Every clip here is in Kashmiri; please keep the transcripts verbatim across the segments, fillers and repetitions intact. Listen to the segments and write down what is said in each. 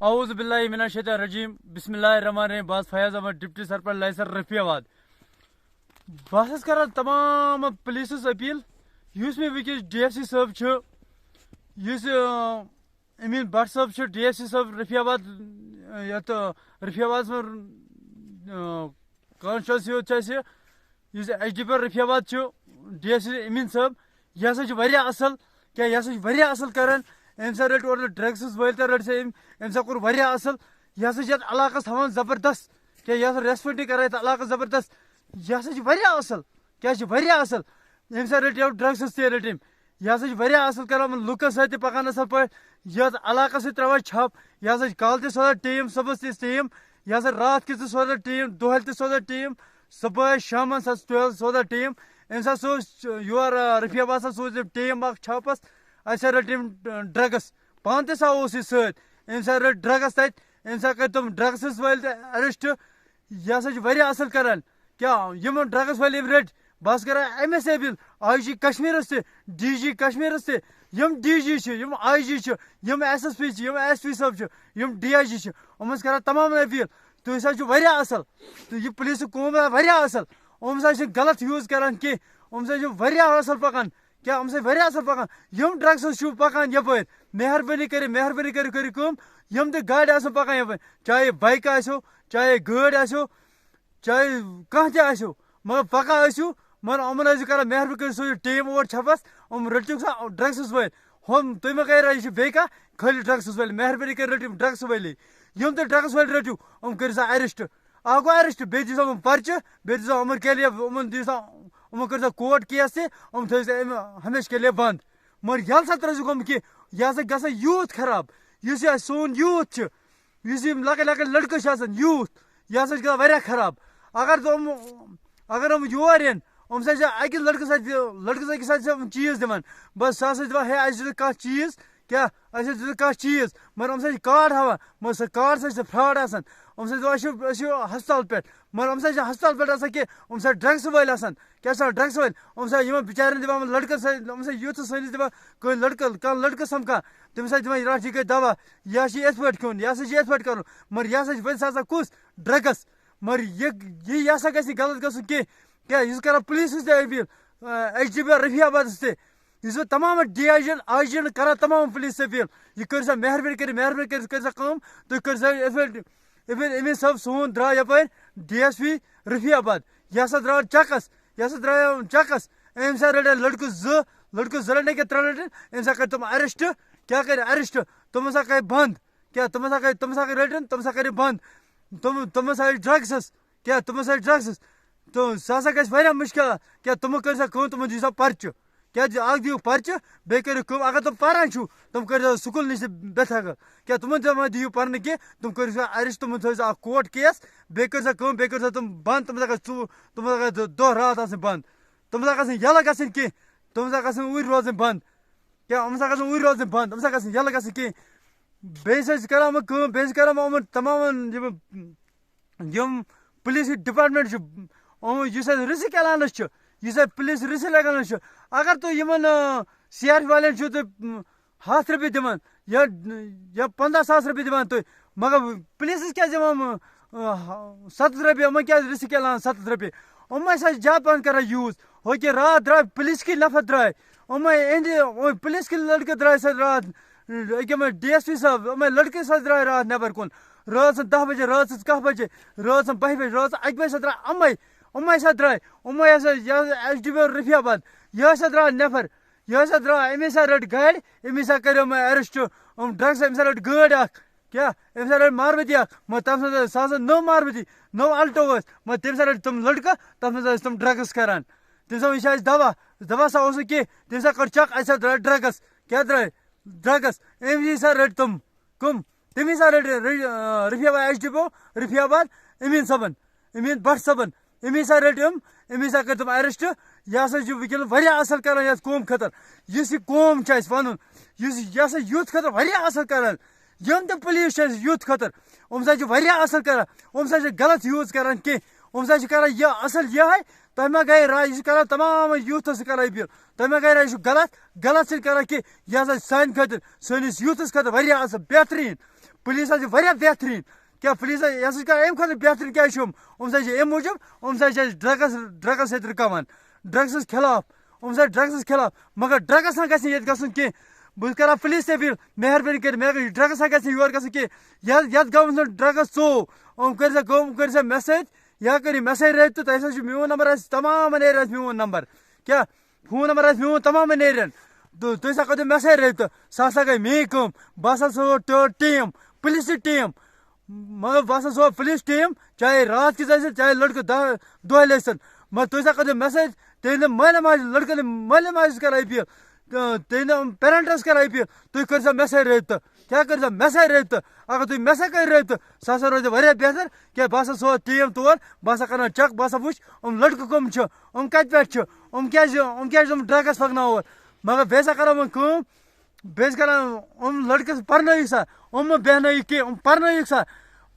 اعوذ باللہ من الشیطان الرجیم، بسم اللہ الرحمن الرحیم۔ بس فیاض احمد، ڈپٹی سرپنچ لائسر رفیع آباد۔ بہٕ ہسا چھُس کران تمام پولیسس اپیل، یُس مےٚ وٕنکیٚس ڈی ایف سی صٲب چھُ، یُس، آ، امین بٹ صٲب چھُ، ڈی ایف سی صٲب رفیع آباد، آ، یتھ، آ، رفیع آبادس منٛز، آ، کانسٹچوینسی یوت چھُ اَسہِ، یُس ایس ڈی پی او رفیع آباد چھُ، ڈی ایس سی امین صٲب، یہِ ہسا چھُ واریاہ اصل۔ کیٛاہ، یہِ ہسا چھُ واریاہ اصل کران۔ أمۍ سا رٔٹۍ اورٕ ڈرگسس وٲلۍ تہِ رٔٹۍ سا أمۍ، أمۍ سا کوٚر واریاہ اصل۔ یہِ ہسا چھُ یتھ علاقس تھاوان زبردست، کیٛاہ، یہِ ہسا ریسپیکٹ کران یتھ علاقس زبردست۔ یہِ ہسا چھُ واریاہ اصل، کیٛاہ چھُ واریاہ اصل۔ أمۍ سا رٔٹۍ یِم ڈرگسس تہِ رٔٹۍ أمۍ۔ یہِ ہسا چھُ واریاہ اصل کران، یِمن لُکن سۭتۍ تہِ پکان اصل پٲٹھۍ، یتھ علاقس سۭتۍ ترٛاوان چھپھ۔ یہِ ہسا چھُ کالہٕ تہِ سوزان ٹیٖم، صبحس تہِ ٹیٖم، یہِ ہسا راتھ کِژ تہِ سوزان ٹیٖم، دۄہلہِ تہِ سوزان ٹیٖم، صبحٲے شامن سا سوزان ٹیٖم۔ أمۍ سا سوز یور، آ، رفیع آباد سا سوز أمۍ ٹیٖم اکھ چھاپس۔ اَسہِ سا رٔٹۍ یِم، آ، ڈرگس۔ پانہٕ تہِ سا اوس یہِ سۭتۍ۔ أمۍ سا رٔٹۍ ڈرگس تتہِ۔ أمۍ سا کٔرۍ تِم ڈرگسس وٲلۍ تہِ اریسٹ۔ یہِ ہسا چھِ واریاہ اصل کران۔ کیٛاہ، یِم ڈرگس وٲلۍ یِم رٔٹۍ، بہٕ ہسا کران اَمے سۭتۍ اپیل، آی جی کشمیرس تہِ، ڈی جی کشمیرس تہِ، یِم ڈی جی چھِ، یِم آی جی چھِ، یِم ایس ایس پی چھِ، یِم ایس پی صٲب چھِ، یِم ڈی آی جی چھِ، یِمن چھِ کران تمام اپیل۔ تُہۍ ہسا چھِو واریاہ اصل۔ تہٕ یہِ پولیسُک قوم آو واریاہ اصل۔ یِم ہسا چھِ غلط یوٗز کران کینٛہہ۔ یِم ہسا چھِ واریاہ اصل پکان۔ کیٛاہ، یِم ہسا چھِ واریاہ اصل پکان۔ یِم ڈرگسس چھِو پکان یپٲرۍ۔ مہربٲنی کٔرِتھ، مہربٲنی کٔرِتھ کٔرِو کٲم۔ یِم تہِ گاڑِ آسن پکان یپٲرۍ، چاہے بایکہٕ آسیو، چاہے گٲڑۍ آسیو، چاہے کانٛہہ تہِ آسیو، مگر پکان ٲسِو، مگر یِمن ٲسِو کران مہربٲنی کٔرِتھ سوٗزِو ٹیٖم اور چھپس، یِم رٔٹِو سا ڈرگسس وٲلۍ۔ ہُم، تُہۍ مہ کٔرِو، یہِ چھِ بیٚیہِ کانٛہہ، خٲلی ڈرگسس وٲلۍ، مہربٲنی کٔرِتھ رٔٹِو یِم ڈرگس وٲلی۔ یِم تہِ ڈرگس وٲلۍ رٔٹِو، یِم کٔرِو سا اریسٹ۔ اکھ گوٚو اریسٹ، بیٚیہِ دِیو سا یِمن پرچہِ، بیٚیہِ دِیو سا یِمن کے لیے، یِمن دِیو سا، یِمن کٔرِو سا کورٹ کیس تہِ، یِم تھٲیِو سا أمۍ ہمیشہٕ کے لیے بنٛد۔ مگر ییٚلہِ سا ترٛٲیزیوکھ یِم کہِ یہِ ہسا گژھِ یوٗتھ خراب، یُس یہِ اَسہِ سون یوٗتھ چھُ، یُس یِم لۄکٕٹۍ لۄکٕٹۍ لٔڑکہٕ چھِ آسان، یوٗتھ، یہِ ہسا چھِ گژھان واریاہ خراب۔ اگر تِم، اگر یِم یور یِن، یِم ہسا چھِ أکِس لٔڑکَس اَتھِ، لٔڑکَس أکِس اَتھِ چھِ یِم چیٖز دِوان۔ بَس، سُہ ہسا چھِ دَپان، "ہے، اَسہِ دِژ کانٛہہ چیٖز، کیٛاہ، اَسہِ حظ دِژ کانٛہہ چیٖز؟" مگر یِم ہسا چھِ کارڈ ہاوان، مگر سُہ کارڈ ہسا چھِ فراڈ آسان۔ یِم ہسا چھِ دَپان، "أسۍ چھِ، أسۍ چھِ ہسپتال پٮ۪ٹھ"، مگر یِم ہسا چھِ ہسپتال پٮ۪ٹھ آسان کینٛہہ، یِم ہسا چھِ ڈرگس وٲلۍ آسان۔ کیٛاہ چھِ آسان ڈرگس وٲلۍ؟ یِم ہسا یِمن بِچارٮ۪ن دِوان، یِمن لٔڑکَن سۭتۍ، یِم ہسا یوٗتھَس سٲنِس دِوان، کٲنٛسہِ لٔڑکہٕ، کانٛہہ لٔڑکہٕ سَمکھان، تٔمِس ہسا دِوان، یہِ رَٹھ یہِ گٔے دوا، یہِ ہسا چھِ یِتھ پٲٹھۍ کھیوٚن، یہِ ہسا چھِ یِتھ پٲٹھۍ کَرُن، مگر یہِ ہسا چھِ وۄنۍ سا کُس ڈرگس؟ مگر یہِ، یہِ، یہِ ہسا گژھِ نہٕ غلط گژھُن کینٛہہ۔ کیٛاہ، یہِ چھُس کران پُلیٖسَس تہِ اپیٖل، ایس ڈی پی او رفیع آبادس تہِ، یُس بہٕ تمام ڈی آی جی یَن، آی جی یَن کران تمام پُلیٖس اپیٖل، یہِ کٔرِو سا مہربٲنی کٔرِتھ، مہربٲنی کٔرِتھ کٔرِو سا کٲم، تُہۍ کٔرِو سا یِتھ پٲٹھۍ، یِتھ پٲٹھۍ أمیٖن صٲب سون درٛاو یَپٲرۍ ڈی ایس پی رفیع آباد، یہِ ہسا درٛاو چکس، یہِ ہسا درٛاو چکس، أمۍ سا رٔٹۍ لٔڑکہٕ زٕ، لٔڑکہٕ زٕ رٔٹۍ نہٕ کینٛہہ، ترٛےٚ رٔٹۍ، أمۍ سا کٔرۍ تِم اریسٹ، کیٛاہ کٔرۍ اریسٹ؟ تِم ہسا کٔرۍ بنٛد، کیٛاہ تِم ہسا کٔرۍ، تِم ہسا کٔرۍ رٔٹۍ، تِم ہسا کٔرۍ بنٛد، تِم، تِم ہسا ٲسۍ ڈرگسس، کیٛاہ تِم ہسا ٲسۍ ڈرگسس، تہٕ سُہ ہسا گژھِ واریاہ مُشکل، کیٛاہ تِمن کٔرۍ سا کٲم، تِمن دِیِو سا پرچہٕ۔ کیٛازِ اکھ دِیِو پرچہٕ، بیٚیہِ کٔرِو کٲم، اگر تِم پران چھِو، تِم کٔرۍ زیو سکوٗل نِش تہِ بے تھکل۔ کیٛاہ تِمن تہِ ما دِیِو پرنہٕ کینٛہہ؟ تِم کٔرِو سا ارش، تِمن تھٲیِو سا اکھ کوٹ کیس، بیٚیہِ کٔرۍ سا کٲم، بیٚیہِ کٔرۍ سا تِم بنٛد، تِم ہسا گژھِ ژوٚوُہ، تِم ہسا گژھِ دۄہ راتھ آسٕنۍ بنٛد، تِم ہسا گژھِ نہٕ یَلہٕ گژھٕنۍ کینٛہہ، تِم ہسا گژھِ نہٕ اوٗرۍ روزٕنۍ بنٛد۔ کیٛاہ یِم ہسا گژھِ نہٕ اوٗرۍ روزٕنۍ بنٛد، یِم ہسا گژھِ نہٕ یَلہٕ گژھٕنۍ کینٛہہ۔ بیٚیہِ چھِ أسۍ کران وۄنۍ کٲم، بیٚیہِ چھِ کران وۄنۍ یِمن تمامن یِم یِم پُلیٖس ڈپارٹمنٹ چھُ، یِم، یُس اَسہِ رِسک اعلانَس چھُ، یُس اَسہِ پُلیٖس رِسک اعلانَس چھُ، اگر تُہۍ یِمن، آ، سی آر پی والٮ۪ن چھِو تُہۍ، م، ہَتھ رۄپیہِ دِوان یا، یا پنٛداہ ساس رۄپیہِ دِوان تُہۍ، مگر پُلیٖسَس کیٛازِ دِوان، م، آ، ستَتھ رۄپیہِ، یِمن کیٛازِ رِسک اعلان ستَتھ رۄپیہِ؟ یِم ٲسۍ اَسہِ زیادٕ پَہَن کران یوٗز۔ ہُہ کہِ راتھ درٛاے پُلیٖس کِنۍ نفر درٛاے، یِمے اِہِنٛدِ، یِمے پُلیٖس کِنۍ لٔڑکہٕ درٛاے سا راتھ، أکیٛاہ یِمے ڈی ایس پی صٲب، یِمے لٔڑکہٕ سا درٛاے راتھ نٮ۪بر کُن۔ رٲژ سٕنٛز دَہ بجے، رٲژ سٕنٛز کاہ بجے، رٲژ سٕنٛز بَہہِ بجہِ، رٲژ اَکہِ بجہِ سا درٛاے یِمے، یِمے سا درٛاے، یِمے ہسا، یہِ ہسا ایس ڈی پی او رفیع آباد، یہِ ہسا درٛاو نفر، یہِ ہسا درٛاو، أمۍ ہسا رٔٹ گاڑِ، أمۍ ہسا کٔرۍ یِمے اریسٹ، یِم ڈرگس، أمۍ ہسا رٔٹ گٲڑۍ اکھ، کیٛاہ، أمۍ ہسا رٔٹ ماربتی اکھ، مگر تَمہِ ساتہٕ سۄ ہسا نٔو ماربتی، نٔو الٹو ٲس، مگر تٔمۍ ہسا رٔٹ تِم لٔڑکہٕ، تَتھ منٛز ٲسۍ تِم ڈرگس کران۔ تٔمۍ سا ووٚن، یہِ چھِ اَسہِ دوا، دوا سا اوس نہٕ کینٛہہ، تٔمۍ سا کٔر چیک، اَسہِ ہا درٛاے ڈرگس، کیٛاہ درٛاے؟ ڈرگس۔ أمۍ ہسا رٔٹۍ تِم، کٕم؟ تٔمۍ ہسا رٔٹۍ، رٔٹۍ، آ، رفیع آباد ایس ڈی پی او، رفیع آباد، امیٖن صٲبن، امیٖن بٹ صٲبن۔ أمۍ ہسا رٔٹۍ یِم، أمۍ ہسا کٔرۍ تِم اریسٹ۔ یہِ ہسا چھُ وٕنکیٚن واریاہ اصل کران یتھ قوم خٲطرٕ۔ یُس یہِ قوم چھُ اَسہِ ونُن، یُس یہِ ہسا یوٗتھ خٲطرٕ واریاہ اصل کران۔ یِم تہِ پُلیٖس چھِ اَسہِ یوٗتھ خٲطرٕ، یِم ہسا چھِ واریاہ اصل کران۔ یِم ہسا چھِ غلط یوٗز کران کینٛہہ۔ یِم ہسا چھِ کران یہِ اصل یِہے، تۄہہِ ما گٔے راے؟ یہِ چھُ کران تمام یوٗتھس سۭتۍ کران أپیٖل۔ تۄہہِ ما گٔے راے؟ یہِ چھُ غلط، غلط چھِنہٕ کران کینٛہہ۔ یہِ ہسا چھِ سانہِ خٲطرٕ، سٲنِس یوٗتھس خٲطرٕ واریاہ اصل، بہتریٖن۔ پُلیٖس حظ چھِ واریاہ بہتریٖن۔ کیٛاہ پُلیٖس حظ، یہِ ہسا چھِ کران اَمہِ خٲطرٕ بہتریٖن، کیٛازِ چھُ یِم؟ یِم ہسا چھِ اَمہِ موٗجوٗب، یِم ہسا چھِ اَسہِ ڈرگس، ڈرگس سۭتۍ رُکاوان، ڈرگسس خلاف۔ یِم ہسا چھِ ڈرگسس خلاف، مگر ڈرگس نہ گژھِ نہٕ ییٚتہِ گژھُن کینٛہہ۔ بہٕ چھُس کران پُلیٖس تہِ أپیٖل، مہربٲنی کٔرِتھ، مےٚ گژھِ ڈرگس نہ گژھِ نہٕ یور گژھُن کینٛہہ۔ یتھ، یتھ گامس منٛز ڈرگس ژوٚو، یِم کٔرۍ زیو کٲم، کٔرۍ زیو مےٚ سۭتۍ، یا کٔرِو مےٚ سۭتۍ رٲبطہٕ۔ تۄہہِ ہسا چھُ میون نمبر، آسہِ تمامن ایریاہس میون نمبر۔ کیٛاہ؟ فون نمبر آسہِ میون تمامن ایریاہن۔ تہٕ تُہۍ ہسا کٔرۍزیو مےٚ سۭتۍ رٲبطہٕ، سۄ ہسا گٔے میٛٲنۍ کٲم۔ بہٕ ہسا سوزو ٹٲ-، ٹیٖم، پُلیٖسٕچ ٹیٖم۔ مگر بہٕ ہسا سوزو پُلیٖس ٹیٖم، چاہے راتھ کِژ ٲسِن، چاہے لٔڑکہٕ دَہ دۄہلہِ ٲسِن۔ مگر تُہۍ ہسا کٔرۍزیو مےٚ سۭتۍ، تُہۍ یِم مٲلۍ ماجہِ، لٔڑکہٕ مٲلۍ ماجہِ چھُس کران أپیٖل، تہٕ تُہۍ یِم پیرنٹس کران أپیٖل، تُہۍ کٔرۍزیو مےٚ سۭتۍ رٲبطہٕ۔ کیٛاہ کٔرۍزیو مےٚ سۭتۍ رٲبطہٕ؟ اگر تُہۍ مےٚ سۭتۍ کٔرِو رٲبطہٕ، سُہ ہسا روزِ واریاہ بہتر۔ کیٛازِ بہٕ ہسا سوزٕ ٹیٖم تور، بہٕ ہسا کرناو چیک، بہٕ ہسا وٕچھ یِم لٔڑکہٕ کٕم چھِ، یِم کتہِ پٮ۪ٹھ چھِ، یِم کیٛازِ، یِم کیٛازِ یِم ڈرگس پکناوان اورٕ۔ مگر بیٚیہِ ہسا کرو وۄنۍ کٲم، بیٚیہِ ہسا کران یِم لٔڑکہٕ پرنٲیِو سا، یِم مہٕ بیٚہنٲیِو کینٛہہ، یِم پرنٲیِکھ سا۔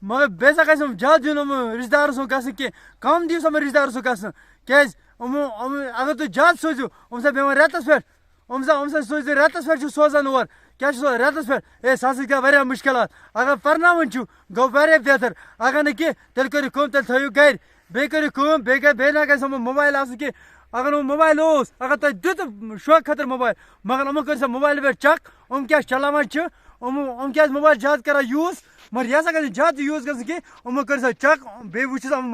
مگر بیٚیہِ ہسا گژھِ یِم زیادٕ دیُن یِم رشتہٕ دارس سُنٛد گژھنہٕ کینٛہہ، کم دِیِو سا یِم رشتہٕ دارس سُنٛد گژھنہٕ۔ کیٛازِ یِم، یِم اگر تُہۍ زیادٕ سوٗزِو، یِم سا بیٚہوان رٮ۪تس پٮ۪ٹھ، یِم سا، یِم سا سوٗزِو رٮ۪تس پٮ۪ٹھ چھِ سوزان اور۔ کیٛاہ چھِ سوزان رٮ۪تس پٮ۪ٹھ؟ ہے، سُہ ہسا چھِ واریاہ مُشکلات۔ اگر پرناوان چھِو، گوٚو واریاہ بہتر۔ اگر نہٕ کینٛہہ، تیٚلہِ کٔرِو کٲم، تیٚلہِ تھٲیِو گرِ۔ بیٚیہِ کٔرِو کٲم، بیٚیہِ کیٛاہ، بیٚیہِ نہ گژھِ یِمن موبایل آسُن کینٛہہ۔ اگر یِمن موبایل اوس، اگر تۄہہِ دیُت شوقہٕ خٲطرٕ موبایل، مگر یِمن کٔرِو سا موبایل پٮ۪ٹھ چیک، یِم کیٛاہ چھِ چلاوان چھِ، یِم، یِم کیٛازِ موبایل زیادٕ کران یوٗز، مگر یہِ ہسا گژھِ نہٕ زیادٕ تہِ یوٗز گژھُن کینٛہہ۔ یِمن کٔرِو سا چیک، بیٚیہِ وٕچھِو سا یِمن